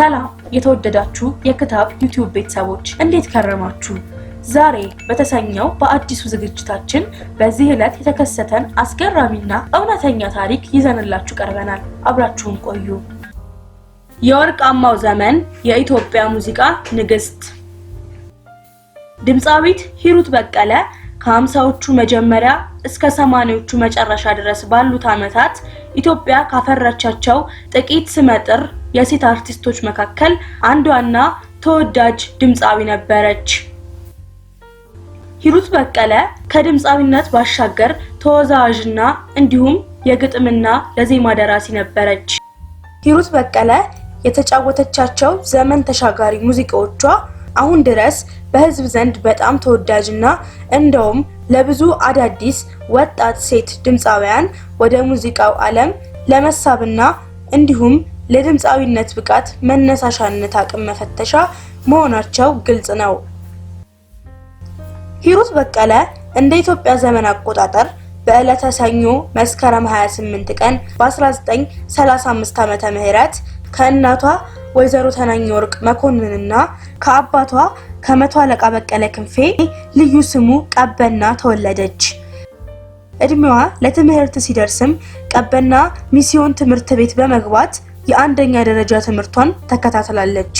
ሰላም የተወደዳችሁ የክታብ ዩቲዩብ ቤተሰቦች፣ እንዴት ከረማችሁ? ዛሬ በተሰኘው በአዲሱ ዝግጅታችን በዚህ ዕለት የተከሰተን አስገራሚና እውነተኛ ታሪክ ይዘንላችሁ ቀርበናል። አብራችሁን ቆዩ። የወርቃማው ዘመን የኢትዮጵያ ሙዚቃ ንግስት ድምፃዊት ሂሩት በቀለ ከ50ዎቹ መጀመሪያ እስከ 80ዎቹ መጨረሻ ድረስ ባሉት ዓመታት ኢትዮጵያ ካፈራቻቸው ጥቂት ስመጥር የሴት አርቲስቶች መካከል አንዷና ተወዳጅ ድምፃዊ ነበረች። ሂሩት በቀለ ከድምፃዊነት ባሻገር ተወዛዋዥና እንዲሁም የግጥምና ለዜማ ደራሲ ነበረች። ሂሩት በቀለ የተጫወተቻቸው ዘመን ተሻጋሪ ሙዚቃዎቿ አሁን ድረስ በሕዝብ ዘንድ በጣም ተወዳጅና እንደውም ለብዙ አዳዲስ ወጣት ሴት ድምፃውያን ወደ ሙዚቃው ዓለም ለመሳብና እንዲሁም ለድምፃዊነት ብቃት መነሳሻነት አቅም መፈተሻ መሆናቸው ግልጽ ነው። ሂሩት በቀለ እንደ ኢትዮጵያ ዘመን አቆጣጠር በዕለተ ሰኞ መስከረም 28 ቀን በ1935 ዓመተ ምህረት ከእናቷ ወይዘሮ ተናኘ ወርቅ መኮንንና ከአባቷ ከመቶ አለቃ በቀለ ክንፌ፣ ልዩ ስሙ ቀበና፣ ተወለደች። እድሜዋ ለትምህርት ሲደርስም ቀበና ሚስዮን ትምህርት ቤት በመግባት የአንደኛ ደረጃ ትምህርቷን ተከታትላለች።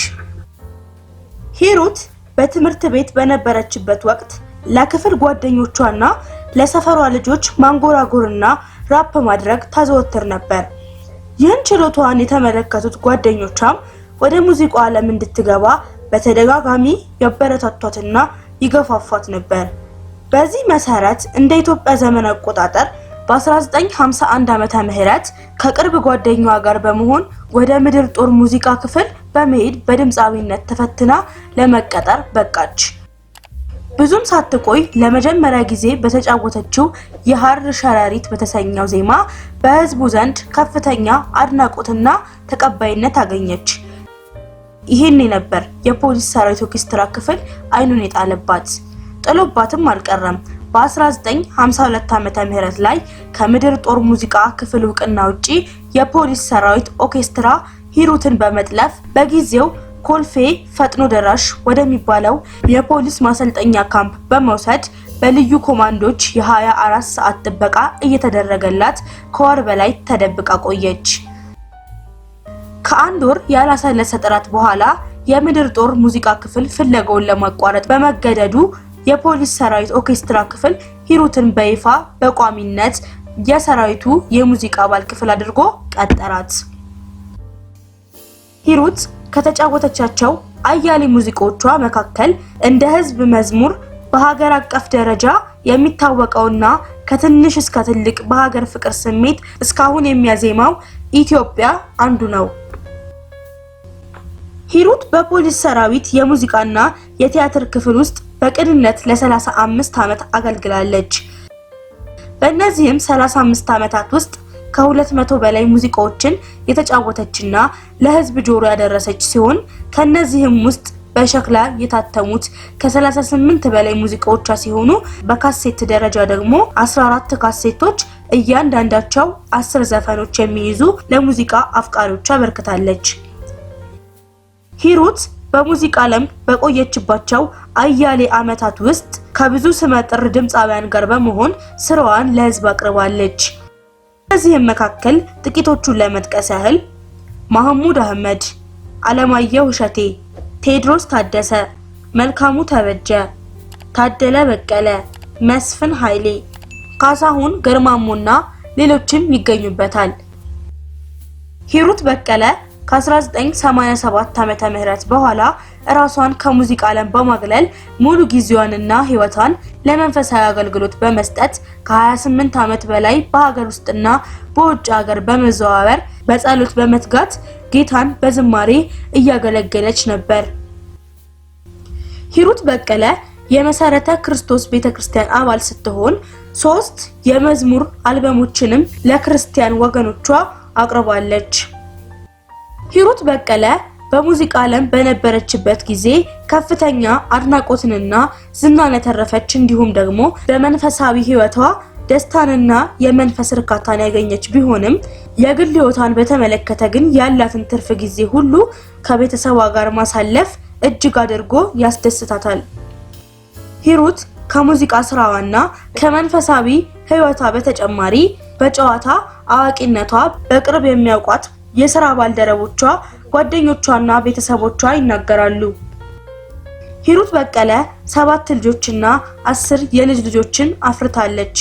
ሂሩት በትምህርት ቤት በነበረችበት ወቅት ለክፍል ጓደኞቿና ለሰፈሯ ልጆች ማንጎራጎርና ራፕ ማድረግ ታዘወትር ነበር። ይህን ችሎታዋን የተመለከቱት ጓደኞቿም ወደ ሙዚቃው ዓለም እንድትገባ በተደጋጋሚ ያበረታቷትና ይገፋፏት ነበር። በዚህ መሰረት እንደ ኢትዮጵያ ዘመን አቆጣጠር በ1951 ዓመተ ምህረት ከቅርብ ጓደኛዋ ጋር በመሆን ወደ ምድር ጦር ሙዚቃ ክፍል በመሄድ በድምፃዊነት ተፈትና ለመቀጠር በቃች። ብዙም ሳትቆይ ለመጀመሪያ ጊዜ በተጫወተችው የሐር ሸረሪት በተሰኘው ዜማ በሕዝቡ ዘንድ ከፍተኛ አድናቆትና ተቀባይነት አገኘች። ይሄኔ ነበር የፖሊስ ሰራዊት ኦርኬስትራ ክፍል አይኑን የጣለባት። ጥሎባትም አልቀረም። በ1952 ዓመተ ምህረት ላይ ከምድር ጦር ሙዚቃ ክፍል እውቅና ውጪ የፖሊስ ሰራዊት ኦርኬስትራ ሂሩትን በመጥለፍ በጊዜው ኮልፌ ፈጥኖ ደራሽ ወደሚባለው የፖሊስ ማሰልጠኛ ካምፕ በመውሰድ በልዩ ኮማንዶች የ24 ሰዓት ጥበቃ እየተደረገላት ከወር በላይ ተደብቃ ቆየች። ከአንድ ወር ያላሰለሰ ጥረት በኋላ የምድር ጦር ሙዚቃ ክፍል ፍለጋውን ለማቋረጥ በመገደዱ የፖሊስ ሰራዊት ኦርኬስትራ ክፍል ሂሩትን በይፋ በቋሚነት የሰራዊቱ የሙዚቃ አባል ክፍል አድርጎ ቀጠራት። ሂሩት ከተጫወተቻቸው አያሌ ሙዚቃዎቿ መካከል እንደ ሕዝብ መዝሙር በሀገር አቀፍ ደረጃ የሚታወቀውና ከትንሽ እስከ ትልቅ በሀገር ፍቅር ስሜት እስካሁን የሚያዜማው ኢትዮጵያ አንዱ ነው። ሂሩት በፖሊስ ሰራዊት የሙዚቃና የቲያትር ክፍል ውስጥ በቅንነት ለ35 ዓመት አገልግላለች። በእነዚህም 35 ዓመታት ውስጥ ከ200 በላይ ሙዚቃዎችን የተጫወተችና ለሕዝብ ጆሮ ያደረሰች ሲሆን፣ ከነዚህም ውስጥ በሸክላ የታተሙት ከ38 በላይ ሙዚቃዎቿ ሲሆኑ፣ በካሴት ደረጃ ደግሞ 14 ካሴቶች እያንዳንዳቸው 10 ዘፈኖች የሚይዙ ለሙዚቃ አፍቃሪዎቿ አበርክታለች። ሂሩት በሙዚቃ ዓለም በቆየችባቸው አያሌ ዓመታት ውስጥ ከብዙ ስመጥር ድምፃውያን ጋር በመሆን ስራዋን ለሕዝብ አቅርባለች። ከዚህም መካከል ጥቂቶቹን ለመጥቀስ ያህል መሐሙድ አህመድ፣ አለማየሁ እሸቴ፣ ቴዎድሮስ ታደሰ፣ መልካሙ ተበጀ፣ ታደለ በቀለ፣ መስፍን ኃይሌ፣ ካሳሁን ገርማሞና ሌሎችም ይገኙበታል። ሂሩት በቀለ ከ1987 ዓመተ ምህረት በኋላ ራሷን ከሙዚቃ ዓለም በማግለል ሙሉ ጊዜዋንና ሕይወቷን ለመንፈሳዊ አገልግሎት በመስጠት ከ28 ዓመት በላይ በሀገር ውስጥና በውጭ ሀገር በመዘዋወር በጸሎት በመትጋት ጌታን በዝማሬ እያገለገለች ነበር። ሂሩት በቀለ የመሰረተ ክርስቶስ ቤተክርስቲያን አባል ስትሆን 3 የመዝሙር አልበሞችንም ለክርስቲያን ወገኖቿ አቅርባለች። ሂሩት በቀለ በሙዚቃ ዓለም በነበረችበት ጊዜ ከፍተኛ አድናቆትንና ዝናን ያተረፈች እንዲሁም ደግሞ በመንፈሳዊ ሕይወቷ ደስታንና የመንፈስ እርካታን ያገኘች ቢሆንም፣ የግል ሕይወቷን በተመለከተ ግን ያላትን ትርፍ ጊዜ ሁሉ ከቤተሰቧ ጋር ማሳለፍ እጅግ አድርጎ ያስደስታታል። ሂሩት ከሙዚቃ ስራዋና ከመንፈሳዊ ሕይወቷ በተጨማሪ በጨዋታ አዋቂነቷ በቅርብ የሚያውቋት የስራ ባልደረቦቿ፣ ጓደኞቿና ቤተሰቦቿ ይናገራሉ። ሂሩት በቀለ 7 ልጆችና 10 የልጅ ልጆችን አፍርታለች።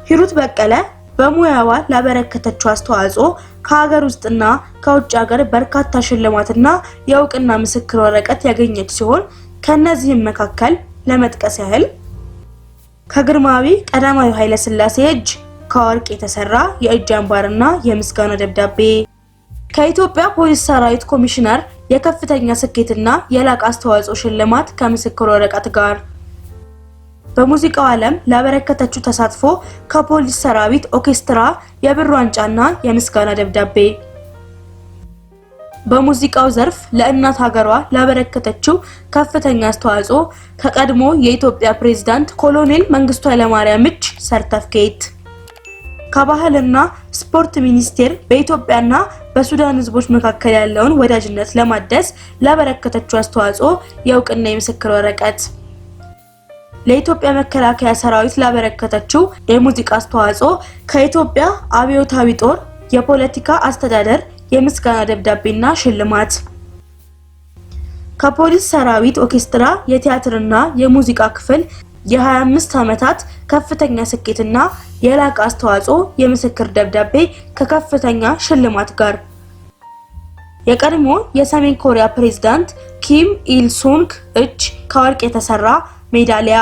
ሂሩት በቀለ በሙያዋ ላበረከተችው አስተዋጽኦ ከሀገር ውስጥና ከውጭ ሀገር በርካታ ሽልማትና የእውቅና ምስክር ወረቀት ያገኘች ሲሆን ከነዚህም መካከል ለመጥቀስ ያህል ከግርማዊ ቀዳማዊ ኃይለ ሥላሴ እጅ ከወርቅ የተሰራ የእጅ አምባርና የምስጋና ደብዳቤ፣ ከኢትዮጵያ ፖሊስ ሰራዊት ኮሚሽነር የከፍተኛ ስኬትና የላቀ አስተዋጽኦ ሽልማት ከምስክር ወረቀት ጋር፣ በሙዚቃው ዓለም ላበረከተችው ተሳትፎ ከፖሊስ ሰራዊት ኦርኬስትራ የብር ዋንጫና የምስጋና ደብዳቤ፣ በሙዚቃው ዘርፍ ለእናት ሀገሯ ላበረከተችው ከፍተኛ አስተዋጽኦ ከቀድሞ የኢትዮጵያ ፕሬዝዳንት ኮሎኔል መንግስቱ ኃይለማርያም እጅ ሰርተፍኬት፣ ከባህልና ስፖርት ሚኒስቴር በኢትዮጵያና በሱዳን ሕዝቦች መካከል ያለውን ወዳጅነት ለማደስ ላበረከተችው አስተዋጽኦ የእውቅና የምስክር ወረቀት፣ ለኢትዮጵያ መከላከያ ሰራዊት ላበረከተችው የሙዚቃ አስተዋጽኦ ከኢትዮጵያ አብዮታዊ ጦር የፖለቲካ አስተዳደር የምስጋና ደብዳቤና ሽልማት፣ ከፖሊስ ሰራዊት ኦርኬስትራ የቲያትርና የሙዚቃ ክፍል የ25 ዓመታት ከፍተኛ ስኬትና የላቀ አስተዋጽኦ የምስክር ደብዳቤ ከከፍተኛ ሽልማት ጋር፣ የቀድሞ የሰሜን ኮሪያ ፕሬዝዳንት ኪም ኢል ሱንግ እጅ ከወርቅ የተሰራ ሜዳሊያ፣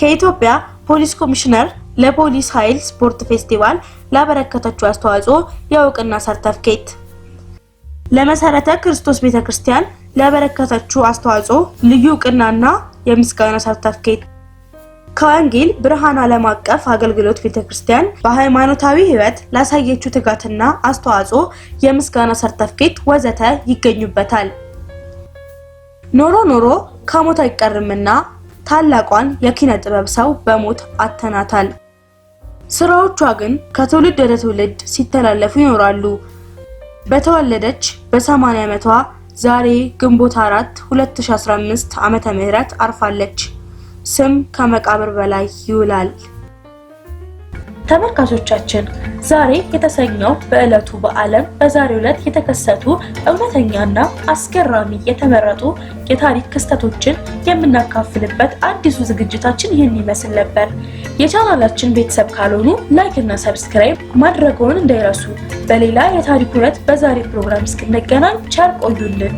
ከኢትዮጵያ ፖሊስ ኮሚሽነር ለፖሊስ ኃይል ስፖርት ፌስቲቫል ላበረከተችው አስተዋጽኦ የእውቅና ሰርተፍኬት፣ ለመሰረተ ክርስቶስ ቤተክርስቲያን ላበረከተችው አስተዋጽኦ ልዩ እውቅናና የምስጋና ሰርተፍኬት፣ ከወንጌል ብርሃን ዓለም አቀፍ አገልግሎት ቤተክርስቲያን በሃይማኖታዊ ሕይወት ላሳየችው ትጋትና አስተዋጽኦ የምስጋና ሰርተፍኬት ወዘተ ይገኙበታል። ኖሮ ኖሮ ከሞት አይቀርምና ታላቋን የኪነ ጥበብ ሰው በሞት አተናታል። ስራዎቿ ግን ከትውልድ ወደ ትውልድ ሲተላለፉ ይኖራሉ። በተወለደች በ80 ዓመቷ ዛሬ ግንቦት 4 2015 ዓመተ ምህረት አርፋለች። ስም ከመቃብር በላይ ይውላል። ተመልካቾቻችን ዛሬ የተሰኘው በዕለቱ በዓለም በዛሬው ዕለት የተከሰቱ እውነተኛና አስገራሚ የተመረጡ የታሪክ ክስተቶችን የምናካፍልበት አዲሱ ዝግጅታችን ይህን ይመስል ነበር። የቻናላችን ቤተሰብ ካልሆኑ like እና subscribe ማድረግዎን እንዳይረሱ። በሌላ የታሪክ እውነት በዛሬ ፕሮግራም እስክንገናኝ ቸር ቆዩልን።